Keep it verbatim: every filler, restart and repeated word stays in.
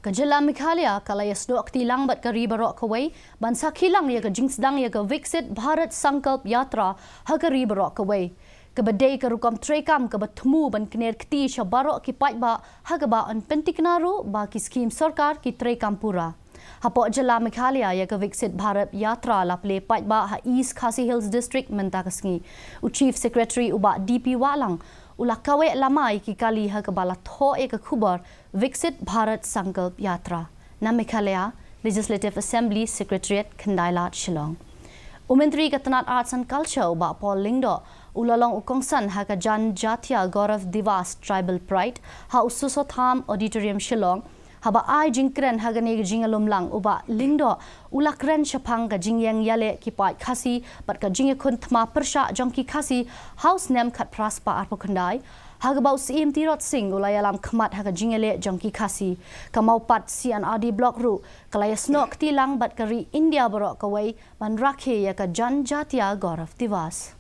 Ka jylla Meghalaya ka la ïasnoh kti lang bad ka ri baroh kawei ban sakhi lang ïa ka jingsdang ïa ka Viksit Bharat Sankalp Yatra ha ka ri baroh kawei, kaba dei ka rukom treikam kaba thmu ban kner kti sha baroh ki paidbah, ha kaba yn pyntikna ruh ba ki skhim sorkar ki treikam pura. Hapoh jylla Meghalaya ïa ka Viksit Bharat Yatra la plie paidbah ha East Khasi Hills District mynta ka sngi. U Chief Secretary u Bah D P Wahlang u la kaweh lama ïa ki kali ha kaba la thoh ïa ka khubor Viksit Bharat Sankalp Yatra. Na Meghalaya Legislative Assembly Secretariat, Khyndai Lad, Shillong. U Myntri ka tnat Arts and Culture u Bah Paul Lyngdoh u la long u kongsan ha ka Janjatiya Gaurav Diwas Tribal Pride ha u Soso Tham Auditorium, Shillong. Haba ai jingkren ha kane ka jinglumlang, u Bah Lyngdoh u la kren shaphang ka jingïeng ïaleh ki paid Khasi bad ka jingïakhun thma pyrshah jong ki Khasi ha u snem khatphra spah arphew khyndai, ha kaba u Syiem Tirot Sing u la ïalam khmat ha ka jingïaleh jong ki Khasi. Ka Mawpat C and R D Block ruh ka la ïasnoh kti lang bad ka ri India baroh kawei ban rakhe ïa ka Janjatiya Gaurav Diwas.